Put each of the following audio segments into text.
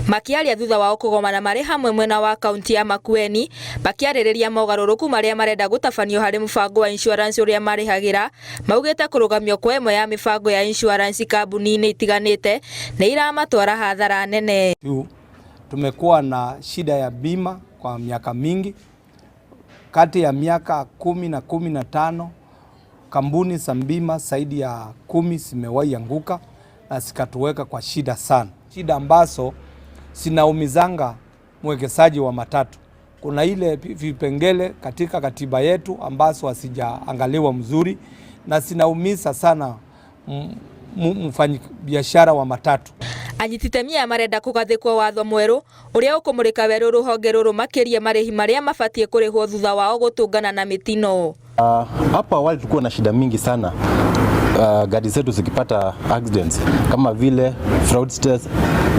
Makiaria thutha wao kũgomana marĩ hamwe mwena wa kaunti ya Makueni makiarĩrĩria mogarũrũku marĩa marenda gũtabanio harĩ mũbango wa insurance ũrĩa marĩhagĩra, maugĩte kũrũgamio kwa ĩmwe ya mĩbango ya insurance kambuni-inĩ itiganĩte nĩ iramatwara hathara nene. Tumekuwa na shida ya bima kwa miaka mingi, kati ya miaka 10 na 15 kampuni za bima zaidi ya 10 zimewahi anguka na zikatuweka kwa shida sana, shida ambazo zinaumizanga mwekezaji wa matatu. Kuna ile vipengele katika katiba yetu ambazo hazijaangaliwa mzuri na zinaumiza sana mfanyabiashara wa matatu. Anyiti itemi aya marenda kũgathĩkwo watho mwerũ ũrĩa ũkũmũrĩka werũ rũhonge rũrũ, makĩria marĩhi marĩa mabatiĩ kũrĩhwo thutha wao gũtũngana na mĩtino. Hapo awali tulikuwa na shida mingi sana gari zetu zikipata accidents kama vile fraudsters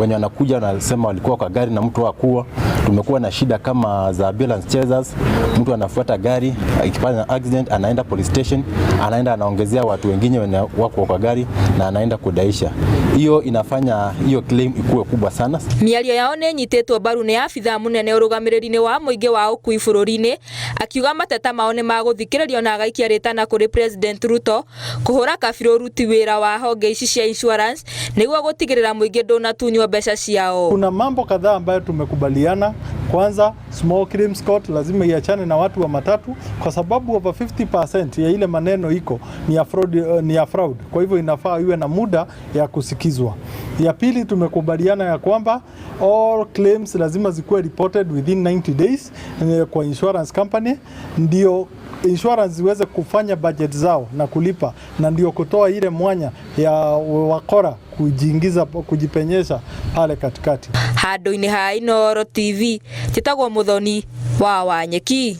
wenye wanakuja wanasema walikuwa kwa gari na mtu hakuwa. Tumekuwa na shida kama za ambulance chasers, mtu anafuata gari ikipata accident anaenda police station, anaenda anaongezea watu wengine wenye wako kwa gari na anaenda kudaisha. Hiyo inafanya hiyo claim ikuwe kubwa sana. Mĩario yao nĩ ĩnyitĩtwo mbaru nĩ abithaa mũnene ũrũgamĩrĩri-inĩ wa mũingĩ wa ũkui bũrũri-inĩ, akiuga mateta mao nĩ magũthikĩrĩrio na agaikia rĩtana kũrĩ President Ruto kũhũra kabirũ ũruti wĩra wa honge ici cia insurance nĩguo gũtigĩrĩra mũingĩ ndũnatunywo mbeca ciao. Kuna mambo kadhaa ambayo tumekubaliana. Kwanza, small claims court lazima iachane na watu wa matatu kwa sababu over 50% ya ile maneno iko ni ya fraud, ni ya fraud. Kwa hivyo inafaa iwe na muda ya kusikizwa. Ya pili, tumekubaliana ya kwamba all claims lazima zikuwe reported within 90 days kwa insurance company, ndio insurance ziweze kufanya budget zao na kulipa, na ndio kutoa ile mwanya ya wakora kujiingiza, kujipenyesha pale katikati. Handũ-inĩ ha Inooro TV, njĩtagwo Muthoni wa Wanyeki.